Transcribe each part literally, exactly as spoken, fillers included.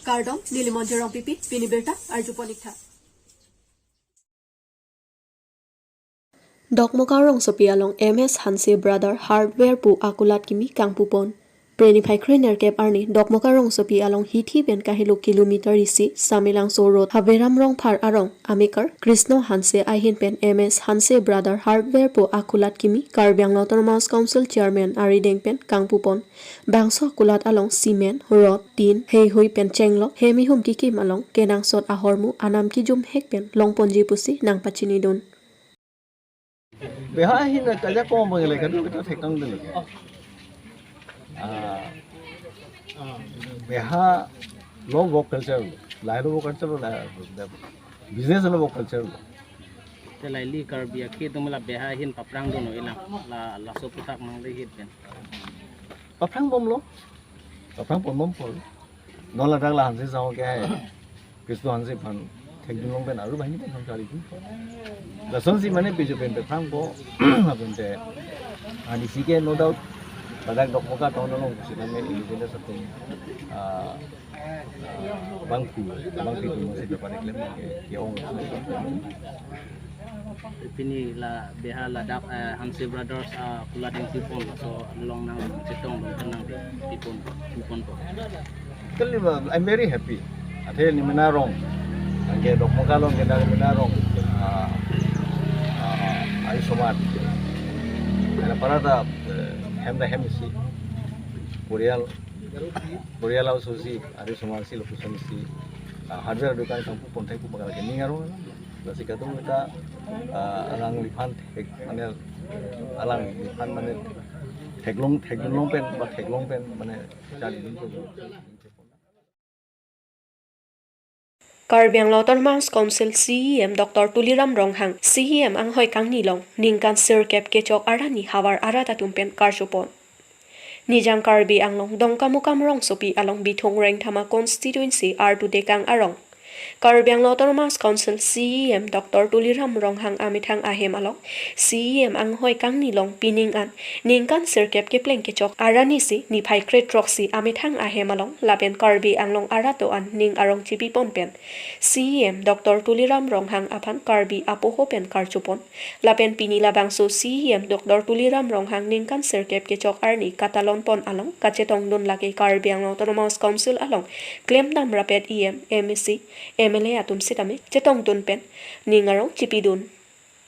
Kardom, neli Monjir Rongpipi, pini birta arjupon ik tha. Dokmoka rongsopi along M S Hanse Brother Hardware pu akulat kimi kangpupon. Preni phai krenerkep arni Dokmoka rongsopi along hithi pen kahelo kilometer isi Samelangso Road Haberam Rongphar arong amekar Krishna Hanse ahin pen M S Hanse Brother Hardware pu akulat kimi Karbi Anglong Autonomous Council Chairman arideng pen kangpupon. Bangso akulat along cement, rod, tin, heihui pen chenglok, hem ihum kikim along kenangsot ahormu anam kijumhek pen longponji pusi nangpachinidun. Beha ahin na kaja kom bang le kadu kita thekang dun ke. Ah, beha lo work culture, lai lo work culture, lai business lo work culture. Te laili Karbi akhei atum la beha ahin paphrang dun-o ilang, la laso aputhak nangle hit pen. Paphrang bomlo. Paphrang pon bom pol. Non ladak la Hanse Sahok ke hai. Krishna Hanse aphan thekdun long pen aru banghini pen samchari dun. Lasonsi mane pejo pen paphrang po. Apente. Ani si ke no doubt. Ladak Dokmoka town along sitame independence atum, ah, bangphu, bangphu atum si bepar klem ke, ke-ong. Pini la beha ladak, eh, Hanse Brothers, ah, akulat ingtipon, laso along nangchetongdun, nangtipon, tipon po. Kali ba, I'm very happy. Athe ni mena rong. Anke Dokmoka along ke dak mena rong. Ah, ah, Arya Samaj. Karena para ta, eh, hem ta hem isi. Porial, porial house isi, Arya Samaj isi, location isi. Ah, hardware dukan kangpupon thai pu bakal ke ning arong. Lasi kadung kita, ah, alangliphan thek, mane, alangliphan mane theklong, theklong pen, ba theklong pen, mane, charlidun pen. Karbi Anglong Autonomous Council C E M Doctor Tuliram Ronghang, C E M anghoi kangni along, ningkan sirkep kechok arani havar arat atum pen karchopon. Nijang Karbi Anglong Dongkamukam rongsopi along Bithung Rengthama constituency artu dekang arong. Karbi Anglong Autonomous Council C E M Doctor Tuliram Ronghang amethang ahem along C E M anghoi kangni along pining an ningkan sirkep kepleng kechok arani si niphai krethrok si amethang ahem along lapen Karbi Anglong arat do-an ning arong chipipon pen C E M Doctor Tuliram Ronghang aphan Karbi apoho pen karchopon. Lapen pini labangso C E M Doctor Tuliram Ronghang ningkan sirkep kechok arni katalonpon along kachetongdun lake Karbi Anglong Autonomous Council along klemdam rapet E M, M A C, M L A atum sitame chetongdun pen ning arong chipidun.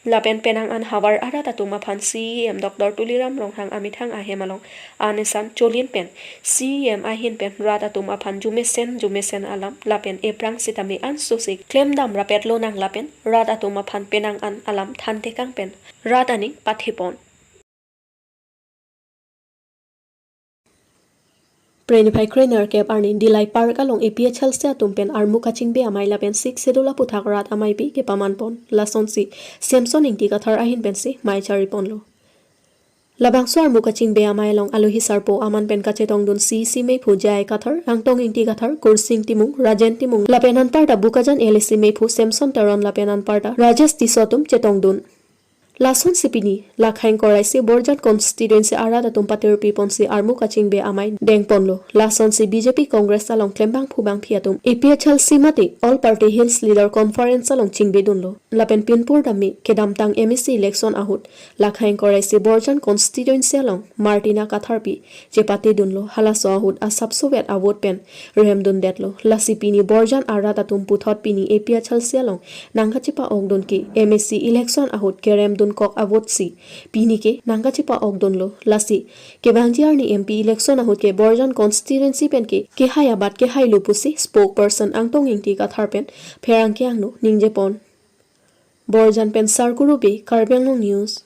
Lapen penang an havar arat atum aphan C E M Doctor Tuliram Ronghang amethang ahem along anesan cholin pen C E M ahin pen rat atum aphan jumesen jumesen alam lapen ephrang sitame ansose klemdam rapet lonang lapen rat atum aphan penang an alam thantekang pen rat aning pathipon. Preni phai krenerkep arni Dillai Park along A P H L C atum pen armu kachingbe amei lapen Sixth Schedule aputhak rat ameipi kepamanpon. Lasonsi Samson Ingti Kathar ahin pensi mei chariponlo. Labangso armu kachingbe amei along alohi sarpo aman pen kachetongdun C E C meiphu J I Kathar, Angtong Ingti Kathar, Kursing Timung, Rajen Timung, lapen anparta Bokajan L A C meiphu Samson Teron lapen anparta Rajesh Tisso atum chetongdun. Lasonsi pini, Lakhaing Koraisi Borjan constituency arat atum patirpiponsi armu kachingbe amei dengponlo. Lasonsi B J P Congress along klembangphu bangphi atum A P H L C mate All Party Hills Leader Conference along chingbedunlo. Lapen pinpur dam me kedamtang M A C election ahut Lakhaing Koraisi Borjan constituency along Martina Katharpi chepatedunlo, halaso ahut asapso vet avote pen remdundetlo. Lasi pini Borjan arat atum puthot pini A P H L C along nangkachepa-okdun ke M A C election ahut keremdunkok avote si pini ke nangkachepa-okdunlo. Lasi kevangji arni M P election ahut ke Borjan constituency pen ke kehai abat kehailo pusi spokesperson Angtong Ingti Kathar pen pherangke angno ningjepon. Borjan pen Sarkuru Bey, Karbi Anglong News.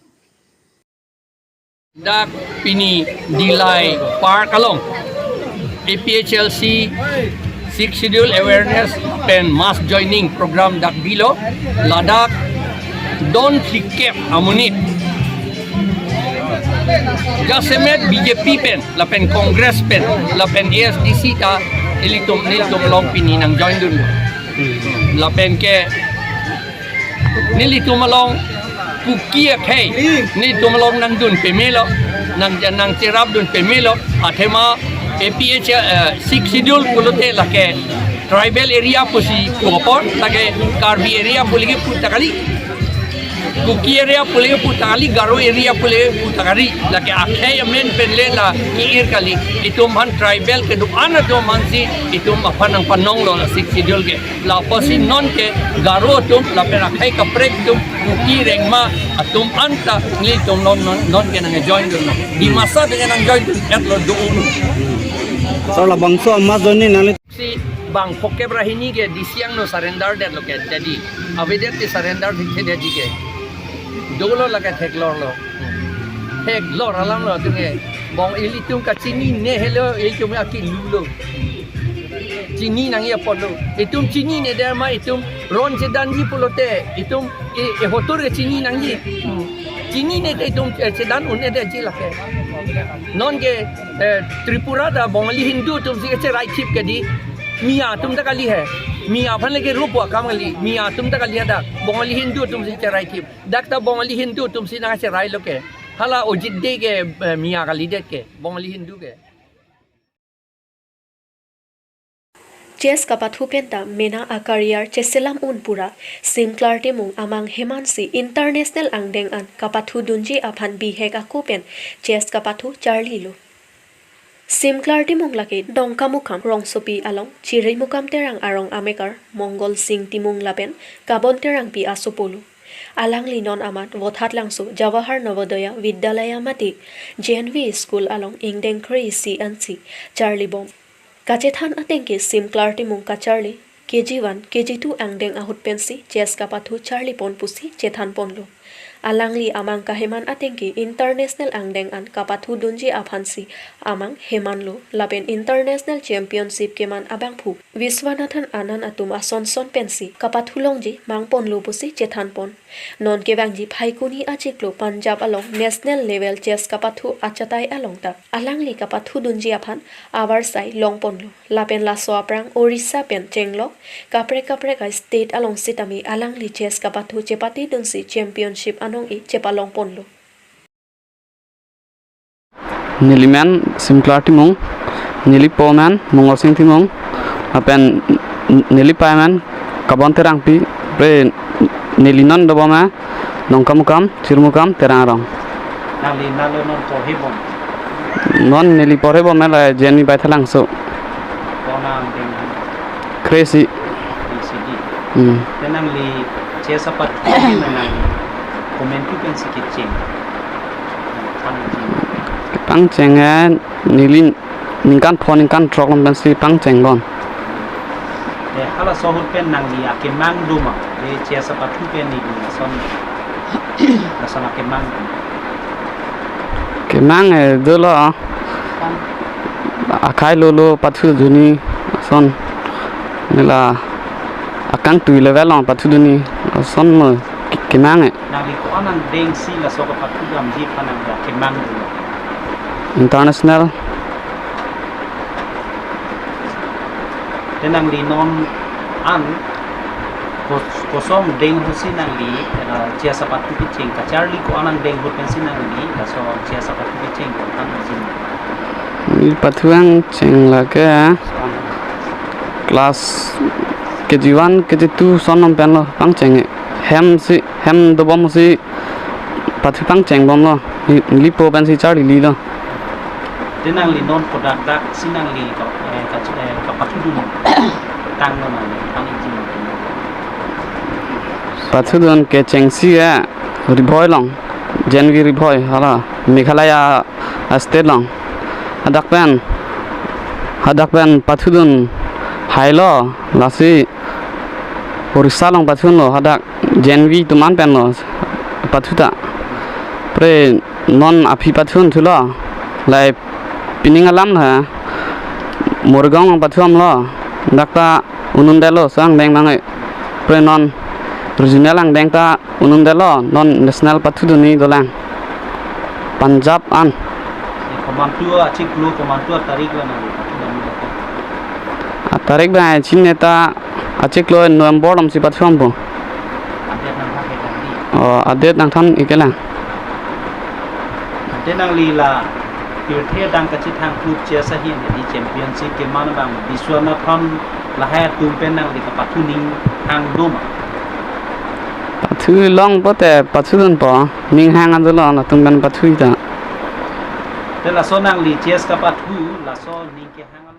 Dak pini Dillai Park along A P H L C Sixth Schedule awareness pen mass joining program dak bilo, ladak don phlikep amonit. Jasemet B J P pen, lapen Congress pen, lapen A S D C ta ilitum, nelitum along pini nangjoindun. Lapen ke nelitum along Kuki akhei, nelitum along nangdun pemelo, nang, nangcherapdun pemelo, athema A P H, eh, Sixth Schedule pulote lake Tribal area pusi pu apot, lake Karbi area pu lake pu ta kali. Kuki area pu lake pu ta kali, Garo area pu lake pu ta kali. Lake akhei amen pen le la ke-ir kali. Itum aphan tribal kedo-an atum aphansi itum aphan nangpanonglo la Sixth Schedule ke. Lapusi non ke Garo atum, lapen akhei kaprek atum, Kuki Rengma atum anta nelitum non, non, non ke nang-join dunlo. Dimasa ke nang-join dun-etlo do-un. Sir, labangso amat join nangli. Si bang phokep ra hini ke D C angno surrender detlo ke, jadi avedet ti surrender thekthedetji ke. Dolo lake theklorlo. Theklor alamlo atum ke. Bong ilitum kachinine helo, ilitum akilulo. Chini nangji apotlo. Itum chinine der ma itum ron chedanji pulote, itum e, e hotur ke chini nangji. Chinine te itum, eh, chedan un-edetji lake. Non ke, eh, Tripura ta Bongali Hindu atumsi kacherai thip ke di. Miya atum ta kali he. Miya aphan lake rup akam kali. Miya atum ta kali hadak. Bongali Hindu atumsi cherai thip. Dak ta Bongali Hindu atumsi nangcherailo ke. Hala Ojit Dey ke, eh, Miya kalidet ke. Bongali Hindu ke. Chess kapathu penta mena a-career cheselam un pura, Simklar Timung amang hemansi international angdeng an kapathu dunji aphan bihek ako pen chess kapathu charlilo. Simklar Timung lake Dongkamukam rongsopi along Chirimukam Terang arong amekar Mongol Sing Timung lapen Kabon Terangpi asopolo. Alangli non amat Vothatlangso Jawahar Navodaya Vidyalaya mate J N V School along ingdeng kre-isi ansi charlibom. Kachethan ateng ke Simklar Timung kacharli K G one, K G two angdeng ahut pensi chess kapathu charlipon pusi chethanponlo. Alangli amang kaheman ateng ke international angdeng an kapathu dunji aphansi amang hemanlo, lapen international championship keman abangphu Viswanathan Anand atum ason son pensi kapathu longji mangponlo pusi chethanpon. Non kevangji Phaikuni achiklo Punjab along national level chess kapathu achatai along ta alangli kapathu dunji aphan avarsai longponlo. Lapen laso aphrang Orissa pen chenglok kaprek kaprek a-state along sitame alangli chess kapathu chepate dunsi championship anong-e chepalongponlo. Neli men Simklar Timung, neli po men Mongol Sing Timung, lapen neli pei men Kabon Terangpi, pre neli non dobom a Dongkamukam, Chirimukam, Terang arong. Nangli nalo non porhibom? Non neli porhibom la J N V Baithalangso. Kona angdeng? Kre-isi. Kre-isi di. Hmm. Te nangli chess apathu nangli komantu pensi kecheng? Pangcheng, eh, neli ningkan pho ningkan throk along pensi pangchenglon. Eh, halaso ahut pen nangli akemang doma? Eh, chess apathu pen neli lason, lason akemang doma? Kemang, eh, dolo. Akhei lolo pathu dunji ason. Nela akangtui level along pathu dunji ason mo ke-, kemang, eh. Nangli ko-an angdengsi laso kapathu damji aphan nangli akemang doma? International. Te nangli non an kos-, koson angdeng ahutsi nangli, eh, chess apathu kecheng, kacharli ko-an angdeng ahut pensi nangli laso chess apathu kecheng ko-an isi? Neli pathu pangcheng lake class K G one, K G two ason along penlo pangcheng. Hem si, hem dobom si pathu pangchengbomlo, neli, neli po pensi charlilo. Te nangli non kodak daksi nangli ka-, eh, ka-, eh, kapathu dun tanglo nangli, tang iji? Pathu dun kechengsi, eh, Ri Bhoi along, J N V Ri Bhoi, hala Meghalaya, ah, state along. Hadak pen, hadak pen pathu dun hailo, lasi Orissa along pathunlo, hadak J N V atum an penlo pathu ta. Pre non aphi pathunthulo, lahei pining alam ha, Morigaon along pathunlo, dak ta un-undetlo, sang deng mangai. Pre non regional angdeng ta un-undetlo, non national pathu dunji dolang. Punjab an. Komantu achiklo, komantu atarik la nangli pathu damji? Atarik bang chinine ta, achiklo November alongsi pathunpo. Adet nangthan kelang di? Oh, adet nangthan kelang. Te nangli la pirthe adang kachethang klub chess ahin di championship keman abang Viswanathan Lahai atum pen nangli kapathu ning hang do ma? Pathu long pote pathu dunpo. Ning hang adolo, latum pen pathu ta. Te laso nangli G S kapathu, laso ning kehang